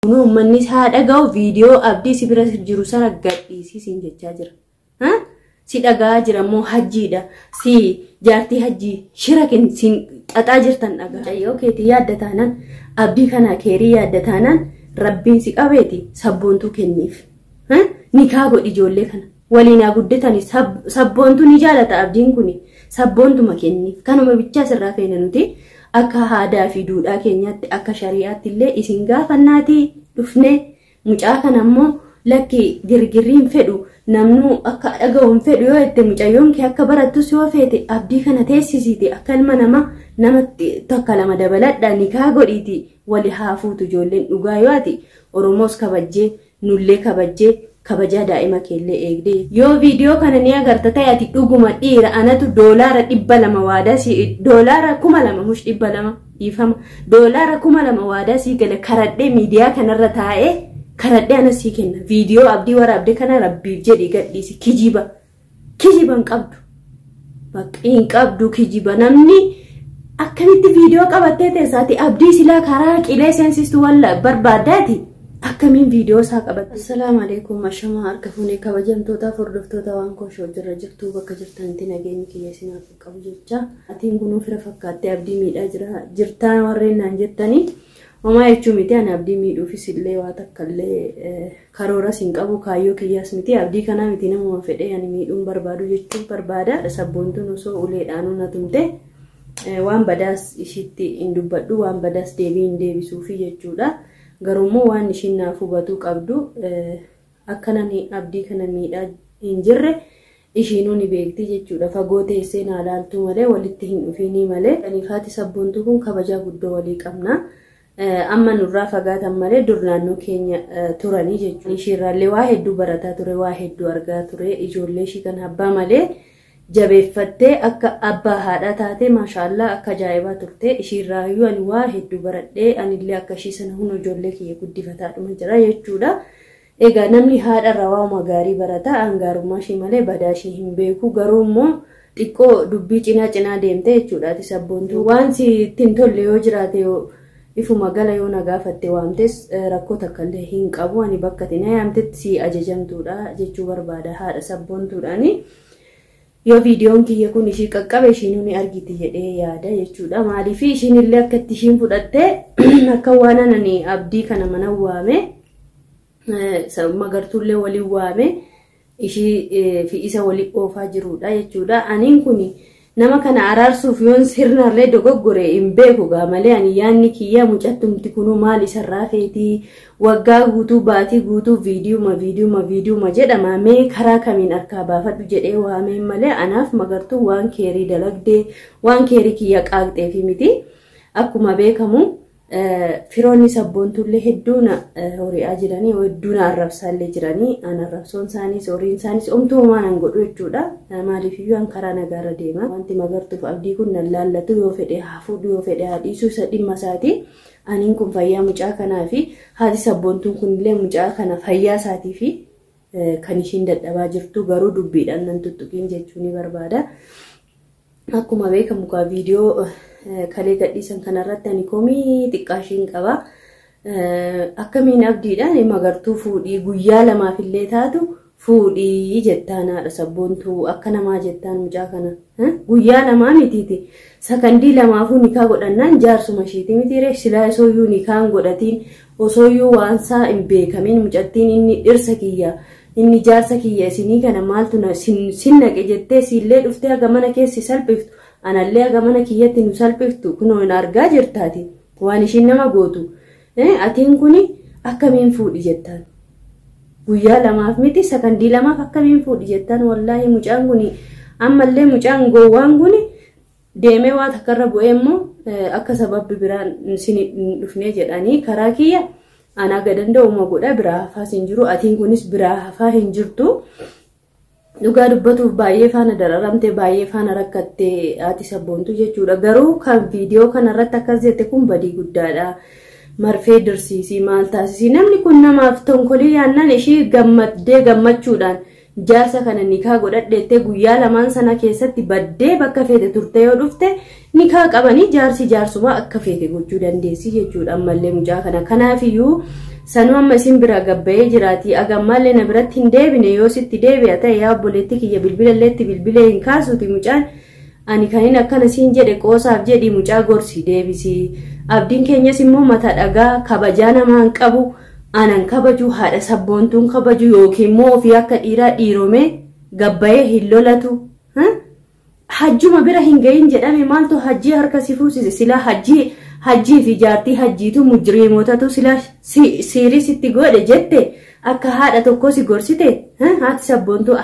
Kunoo uummanni haa dhaga'u, viidiyoo Abdii si bira jiru sana gadhiisii siin jechaa jira. Si dhagaa jira immoo Hajjiidha. Si jaartii Hajjii shira siin xaxaa jirtan dhagaa. Mucayyoo keetii yaadda taanaan, Abdii kana keerii yaadda taanaan, Rabbiin si qabeeti Sabboontuu kenniif. Nikaa godhi, ijoollee kana. Waliin haa guddatani. Sabboontuu ni jaalata Abdiin kuni. Sabboontuma kenniif. Kanuma bichaa sirraa feena nuti. Akka aadaa fi duudhaa keenyaatti, akka shari'aatti illee isin gaafannaatii dhufnee. Mucaa kana immoo lakki, girgirrii hin fedhu, namnu akka dhaga'u hin fedhu yoo jette, mucayyoon kee akka barattus yoo feete, Abdii kana teessisiiti akka ilma namaa namatti takka lama dabaladha, nikaa godhiiti wali haa fuutu ijoolleen. Dhugaa yoo ati Oromoos kabajjee, nullee kabajjee, kabajaa daa'ima keellee eegdee, yoo viidiyoo kana ni agarta ta'e, ati dhuguma dhiira, anatu $200 waadaa si, $2000 mush 200, dhiifama, $2000 waadaa sii gala. Karadhee miidiyaa kanarra taa'ee karadhee ana sii kenna. Viidiyoo Abdii waraabde kana Rabbiif jedhi gadhiisi. Kijiba, kijiba hin qabdu, bakka hin qabdu kijiba. Namni akkamitti viidiyoo qabattee teessaati? Abdii silaa karaa qilee seensistu walla barbaaddaati, akkamiin viidiyoo isaa qabatte? Assalaamu alaikum, ashamaa harka fuunee, kabajamtoota hordoftoota waan koshoo jirra jirtu, bakka jirtanitti nageenyi kiyya isinaaf qabu jecha. Atiin kunuu fira fakkaattee Abdii miidhaa jira jirtaa warreen naan jettanii, homaa jechuu miti. Ani Abdii miidhuufis illee waa takka illee karooras hin qabu, kaayyoo kiyyaas miti. Abdii kanaa miti, namuma fedhee ani miidhuun barbaadu jechuun barbaada. Sabboontuun osoo uleedhaanuu na tumte waan badaas ishitti hin dubbadhu, waan badaas deebii hin deebisuufi jechuudha. Garuummoo waan ishiin naaf hubatuu qabdu, akka nani Abdii kana miidhaa hin jirre ishiinuu ni beekti jechuudha. Fagoo teessee naa laaltuu malee, walitti hin dhufiinii malee. Aniifaati Sabboontuu kun kabajaa guddoo walii qabna. Amma nurraa fagaatan malee dur naannoo keenya turanii jechuudha. Ishiirraallee waa hedduu barataa ture, waa hedduu argaa ture. Ijoollee ishii kan abbaa malee jabeeffattee akka abbaa haadhaa taate, maashaallaa, akka ajaa'ibaa turte. Ishiirraayyuu ani waa hedduu baradhee, anillee akka ishii sana hunda ijoollee kiyya guddifataadhuma jira jechuudha. Egaa namni haadharraa waanuma gaarii barata. Hangaarummaa ishii malee badaa ishii hin beeku. Garuu immoo xiqqoo dubbii cinaa cinaa deemte jechuudha. Ati Sabboontuu, waan sitti hin tolle yoo jiraate, ifuma gala yoo na gaafatte waamtes, rakkoo takka illee hin qabu. Ani bakka ati na yaamtetti si ajajamtuudha jechuu barbaada haadha Sabboontuudhaani. Yoo viidiyoon kiyya kun ishii qaqqabe, ishiinuu ni argiti jedhee yaada jechuudha. Maaliif ishiin illee akka itti ishiin fudhattee akka waan ani Abdii kana mana waame, Magartuullee waliin waame, ishii fi isa waliin oofaa jirudha jechuudha. Aniin kun nama kana araarsuuf yoon sirnallee dogoggore hin beeku gaa malee, ani yaanni kiyya mucattumti kunuu maal isarraa feetii, waggaa guutuu, baatii guutuu viidiyuma, viidiyuma, viidiyuma jedhama, mee karaa kamiin harkaa baafadhu jedhee waameen malee, anaaf Magartuu waan keerii dalagdee, waan keerii kiyya qaaqxeefi miti. Akkuma beekamu firoonni Sabboontullee hedduu na hori'aa jiranii, hedduu na arrabsaallee jiranii. An arrabsoon isaaniis horiin isaaniis omtuu homaa nan godhu jechuudha. Maaliifiyyuu an karaa nagaarra deema. Wanti Magartuuf Abdii kun nan laallatu, yoo fedhe haa fuudhu, yoo fedhe haa dhiisu, isa dhimma isaati. Aniin kun fayyaa mucaa kanaa fi haati Sabboontuun kunillee mucaa kana fayyaa isaatii fi kan ishiin dadhabaa jirtu, garuu dubbiidhaan nan tuttuqiin jechuu ni barbaada. Akkuma beekamu kaa viidiyoo kalee gadhiisan kanarratti ani komii xiqqaa ishiin qaba. Akkamiin Abdiidhaan Magartuu fuudhii, guyyaa lamaaf illee taatu fuudhii jettaan, haadha Sabboontuu, akka namaa jettaan mucaa kana? Guyyaa lamaa mitiiti. Sakandii lamaafuu nikaa godhannaan jaarsuma ishiiti miti. Silaa osooyyuu nikaan godhatiin, osooyyuu waansaa hin beekamin, mucattiin inni dhirsa kiyya, inni jaarsa kiyya, isinii kana maaltu sin naqe jettee siillee dhuftee haga mana keessi salphiftu, anallee haga mana kiyyatti nu salphiftu, kunoo hin argaa jirtaati waan ishiin nama gootu. Atiin kuni akkamiin fuudhi jettaan? Guyyaa lamaaf miti, sakandii lamaaf akkamiin fuudhi jettaan? Wallaahi mucaan kuni ammallee, mucaan gowwaan kuni deemee waa takkarra bu'ee immoo akka sababbi biraan sin hin dhufnee jedhanii, karaa kiyya anaa gadanda'uma godha, biraa hafaas hin jiru, atiin kunis biraa hafaa hin jirtu. Dhugaa dubbatuuf baay'ee faana dararamte, baay'ee faana rakkatte haati Sabboontu jechuudha. Garuu kan viidiyoo kanarratti akkas jette kun badii guddaadha. Marfee dirsiisii, maal taasisii, namni kun namaaf tonkolii yaannaan ishii gammaddee gammachuudhaan Jaarsa kana nikaa godhadheettee guyyaa lamaan sana keessatti baddee bakka feete turte yoo dhufte nikaa qabanii jaarsi jaarsumaa akka feete gochuu dandeessi jechuudha ammallee mucaa kana. Kanaafiyyuu sanuu amma isin bira gabbayee jiraati agammallee na biratti hin deebine yoo sitti deebi'a ta'e yaa obboleetti kiyya bilbilalleetti bilbilee hin kaasuuti mucaan ani kanin akkana siin jedhe qoosaaf jedhi mucaa gorsi deebisi. Abdiin keenyas immoo mata dhagaa kabajaa namaa hin qabu. Anan kabaju haadha sabboontuun kabaju yookiin immoo ofii akka dhiiraa dhiiromee gabbayee hin lolatu. Hajjuma bira hin gahin jedhame maaltu hajjii harka si fuusise silaa hajjii fi jaartii hajjiitu mujriimotatu silaa siirii sitti godhe jette akka haadha tokko si gorsite haati sabboontuu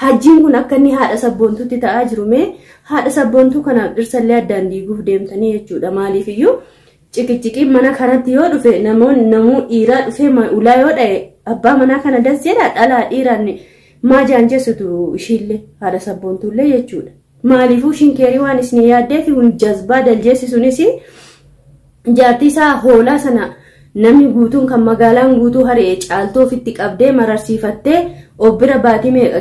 hajjiin kun akka inni haadha sabboontuutti ta'aa jiru mee haadha sabboontuu kanaaf dhirsallee addaan diiguuf deemtanii jechuudha maaliifiyyuu. Ciqiciqiin mana kanatti yoo dhufe namoonni namuu dhiiraa dhufee ulaa yoo dha'e abbaa manaa kana das jedha dhalaa dhiiraan maa jaanjessutu ishiillee haadha sabboontuullee jechuudha. Maaliifuu shinkeerii waan isin yaaddeef jazbaa daljeessisuunis jaartii isaa hoolaa sana namni guutuun kan magaalaan guutuu hari'e caaltuu ofitti qabdee mararsiifattee of bira baatii meeqa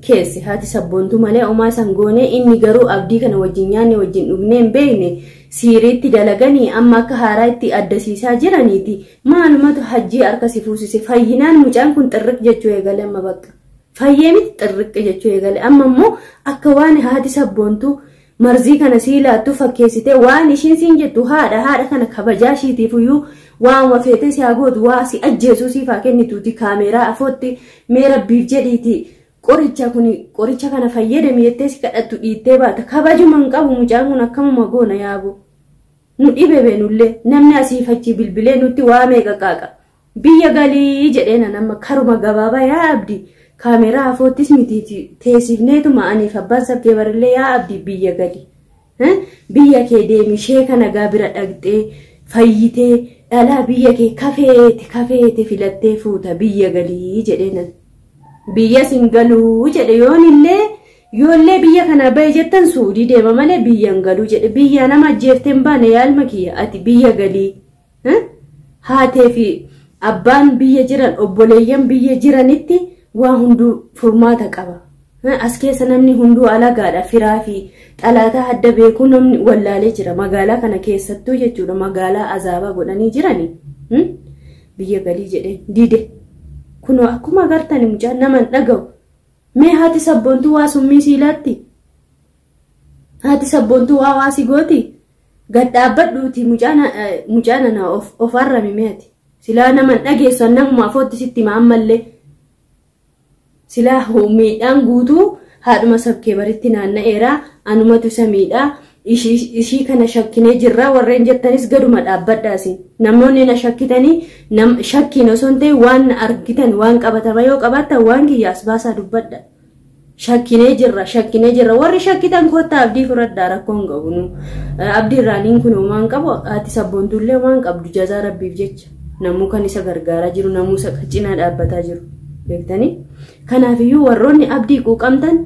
keesse haati sabboontuu malee homaa san goonee inni garuu abdii kana wajjin nyaanne wajjin dhugnee hin beekne. Siiriitti dalaganii amma akka haaraa itti addasiisaa jiraniiti. Maalumatu hajjii harka si fuusise fayyinaan mucaan kun xirriq jechuu eegale amma bakka. Fayyee miti xirriq jechuu eegale amma immoo akka waan haati sabboontuu marzii kana sii laattu fakkeessitee waan ishiin siin jettu haadha kana kabajaa ishiitiif iyyuu waanuma feetee si haa gootu waa si ajjeesuu siif haa kennituuti kaameeraa afootti mee rabbiif jedhiiti. Qoricha kun qoricha kana fayyadami jettee si kadhattu dhiittee baata kabajuma hin qabu mucaan kun akkamuma goona yaabu. Nu dhibe beenullee namni asiif achi bilbilee nutti waa meeqa qaaqa. Biyya galii jedhee nama karuma gabaabaa yaa abdi kaameeraa afoottis miti teessifneetuma aniif abbaan sabkee barillee yaa abdi biyya gali. Biyya kee deemi ishee kana gaa bira dhaqxee fayyitee dhalaa biyya kee kafeete filattee fuuta biyya galii jedhee nan. Biyya sin galuu jedhe yoonillee biyya kana bahe jettan suudii deema malee biyya hin galuu jedhe biyya nama ajjeeftee hin baane yaalma kiyya ati biyya galii. Haatee fi abbaan biyya jiran obboleeyyan biyya jiranitti waa hunduu furmaata qaba. As keessa namni hunduu alagaadha firaa fi xalaataa adda beekuu namni wallaalee jira magaalaa kana keessattuu jechuudha magaalaa azaabaa godhanii jirani. Biyya galii jedhe dide. Kunoo akkuma agartani mucaan nama hin dhaga'u. Mee haati sabboontuu waa summii sii laatti? Haati sabboontuu waa waa si gooti? Gad dhaabbadhuuti mucaan ana of arrami meeti. Silaa nama hin dhageessu namuma afootti sitti hima ammallee. Silaa miidhaan guutuu haadhuma sabkee baritti naanna'eera anumatu isa miidhaa. Ishii kana shakkinee jirra warreen jettanis gaduma dhaabbadhaasi. Namoonni na shakkitanii shakkiin osoo hin ta'in waan argitan waan qabatama yoo qabaattan waan kiyya as baasaa dubbadha. Shakkinee jirra warri shakkitan kottaa abdii fudhadhaa rakkoo hin qabu. Abdii irraaniin kun homaa hin qabu haati sabboontuullee homaa hin qabdu jazaa rabbiif jecha. Namuu kan isa gargaaraa jiru namuu isa cinaa dhaabbataa jiru beektanii. Kanaafiyyuu warroonni abdii quuqamtan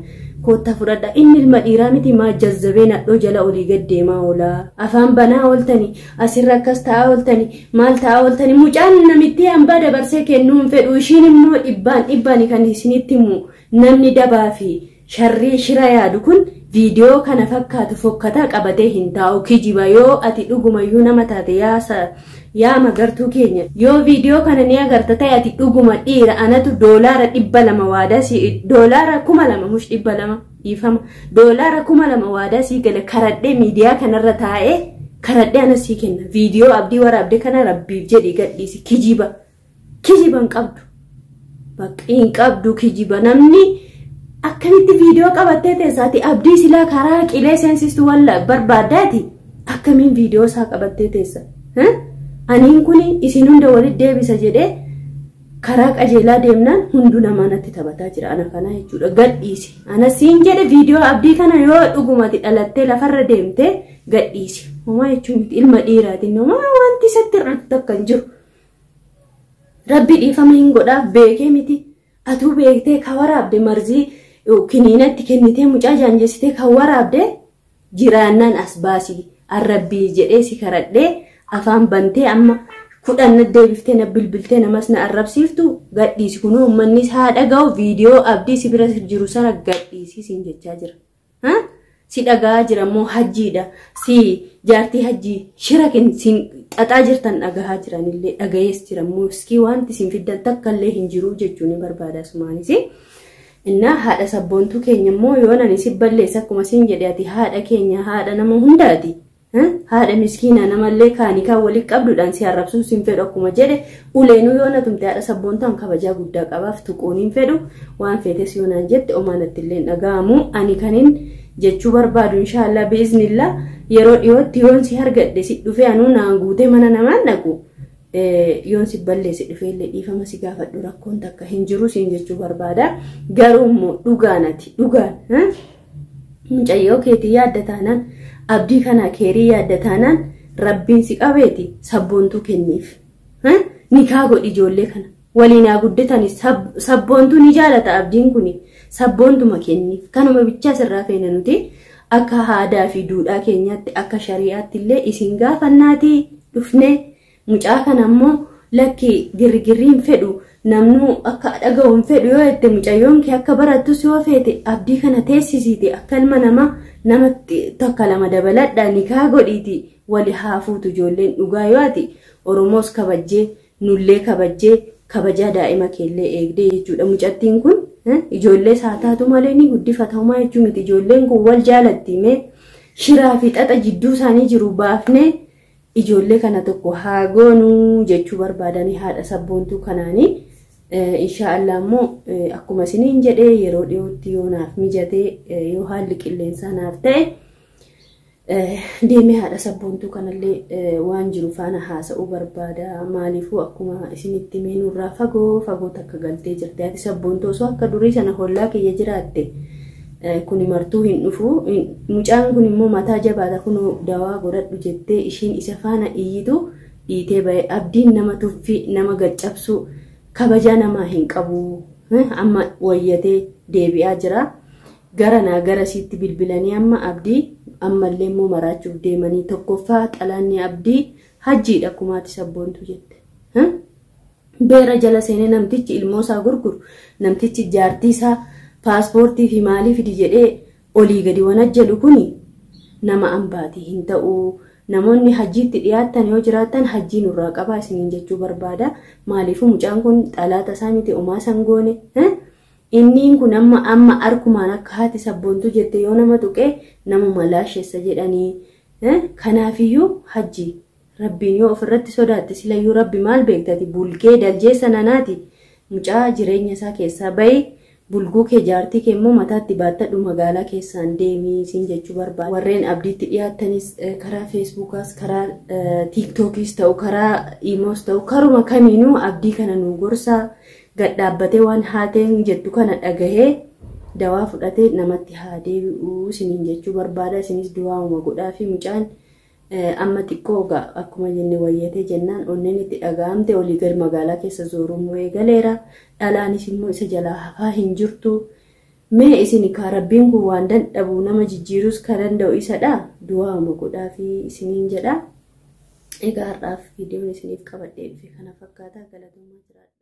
kottaa fudhadha inni ilma dhiiraa miti maa jazzabee nadhoo jala olii gad deemaa oolaa afaan banaa ooltanii asirra akkas ta'aa ooltanii maal ta'aa ooltanii mucaan namitti hambaa dabarsee kennuu hin fedhu ishiin immoo dhibbaan kan isinitti himu namni dabaa fi sharrii shira yaadu kun viidiyoo kana fakkaatu fokkataa qabatee hin taa'u kijiba yoo ati dhugumayyuu nama taate yaa magartuu keenya yoo viidiyoo kana ni agarta ta'e ati dhuguma dhiira anatu $200 waadaa si $2,000 mush 200 dhiifama $2,000 waadaa si gala karadhee miidiyaa kanarra taa'ee karadhee ana sii kenna viidiyoo abdii waraabdee kana rabbiif jedhii gadhiisi kijiba hin qabdu bakka hin qabdu kijiba namni akkamitti viidiyoo qabattee teessaati abdii silaa karaa qilee seensistu walla barbaaddaati akkamiin viidiyoo isaa qabattee teessa Aniin kun isin hunda walitti deebisa jedhee karaa qajeelaa deemnaan hunduu namaa natti taphataa jira ana kana jechuudha gadhiisi. Ana siin jedhe viidiyoo abdii kana yoo dhugumatti dhalattee lafarra deemtee gadhiisi. Homaa jechuun miti ilma dhiiraatiin homaa wanti isatti irratti akka hin jiru. Rabbi dhiifama hin godhaaf beekee miti. Atuu beektee ka waraabde marzii kiniinatti kennitee mucaa jaanjessitee ka waraabde jiraannaan as baasii arrabbii jedhee si karadhee afaan bantee amma 10 deebiftee na bilbiltee namas na arrabsiiftu gadhiisi kunoo uummannis haa dhaga'u viidiyoo abdii si bira jiru sana gadhiisi siin jechaa jira. Si dhagaa jira immoo hajjiidha. Si jaartii hajjii shira siin xaxaa jirtan dhagahaa jiranillee dhagayees jira immoo iskii wanti siin fiddan takka illee hin jiru jechuun ni barbaada sumaanis. Innaa haadha sabboontuu keenya immoo yoo nani si balleessa akkuma siin jedhe ati haadha keenya haadha nama hundaati. Haadha miskiina namallee kaanii kan waliin qabduudhaan si arrabsuu siin fedhu akkuma jedhe uleenuu yoo na tumte haadha sabboontaan kabajaa guddaa qabaaf tuquun hin fedhu waan feetes yoo naan jette omaanatti illee dhaga'amu ani kanin jechuu barbaadu inshaallah biiznillah yeroo dhiyootti yoon si argadhe si dhufee anuu naan guutee mana namaan dhaqu yoon si balleesse dhufee illee dhiifama si gaafadhu rakkoon takka hin jiru siin jechuu barbaada garuu immoo dhugaan ati dhugaan mucayyoo keetii yaadda taanaan abdii kana keerii yaadda taanaan rabbiin si qabeeti sabboontuu kenniif nikaa godhi ijoollee kana waliin haa guddatani sabboontuu ni jaalata abdiin kuni sabboontuma kenniif kanuma bichaa sirraa feena nuti akka aadaa fi duudhaa keenyaatti akka shari'aatti illee isin gaafannaatii dhufnee mucaa kana immoo lakki girgirriin fedhu namnu akka dhaga'u hin fedhu yoo jette mucayyoon kee akka barattus yoo feete abdii kana teessisiite akka ilma namaa namatti takka lama dabaladhaa nikaa godhiiti wali haa fuutu ijoolleen dhugaa yoo ati Oromoos kabajjee nullee kabajjee kabajaa daa'ima keellee eegdee jechuudha mucattiin kun ijoollee isaa taatu malee ni guddifatamaa jechuu miti ijoolleen kun wal jaalatti mee shiraa fi xaxa jidduu isaanii jiru baafnee ijoollee kana tokko haa goonuu jechuu barbaadanii haadha sabboontuu kanaanii inshaallah immoo akkuma isiniin jedhee yeroo dhiyootti yoo naaf mijatee yoo haalli qilleensaa naaf ta'e deemee haadha sabboontuu kanallee waan jiru faana haasa'uu barbaada maaliifuu akkuma isinitti meenurraa fagoo fagoo takka galtee jirti haati sabboontuu osoo akka durii sana hollaa kiyya jiraatte kuni martuu hin dhufu mucaan kun immoo mataa jabaata kun dawaa godhadhu jettee ishiin isa faana iyyitu dhiitee ba'e abdiin nama tuffii nama gaccabsu kabajaa namaa hin qabu amma wayyatee deebi'aa jira. Gara naa gara sitti bilbilanii amma abdii ammallee immoo maraachuuf deemanii tokkoffaa xalaanni abdii hajjiidha kumaati sabboontu jette. Beera jala seenee namtichi ilmoo isaa gurguru namtichi jaartii isaa paaspoortii fi maalii fidi jedhee olii gadi waan ajjalu kuni nama ambaatii hin ta'u. Namoonni hajjiitti dhiyaatan yoo jiraatan hajjii nurraa qabaa isiniin jechuu barbaada. Maaliifuu mucaan kun xalaata isaa miti homaa sangoone. Inni kun amma arkumaan akka haati sabboontuu jette yoo nama tuqee namuma laasheessa jedhanii. Kanaafiyyuu hajji rabbiin yoo ofirratti sodaatte silayyuu rabbi maal beektati bulgee daljeessa nanaati mucaa jireenya isaa keessaa bahi bulguu kee jaartii kee immoo mataatti baattadhu magaalaa keessaan deemii siin jechuu barbaada. Warreen abdiitti dhiyaattanis karaa feesbuukaas karaa tiiktookiis ta'u karaa iimoos ta'u karuma kamiinuu abdii kana nu gorsaa gad dhaabbatee waan haateen jettu kana dhagahee dawaa fudhatee namatti haa deebi'uu isiniin jechuu barbaada. Isinis du'aa'uma godhaa fi mucaan amma xiqqoo akkuma jenne wayyatee jennaan onneen itti dhaga'amte olii gad magaalaa keessa zoorummoo eegaleera. Dhalaanis immoo isa jalaa hafaa hin jirtu. Mee isin kaa rabbiin kun waan dandhabu nama jijjiirus kan danda'u isadha. Du'aa'uma godhaa fi isiniin jedha. Egaa har'aaf viidiyoon isiniif qabadhee dhufe kana fakkaata. Galatoomaa jiraadha.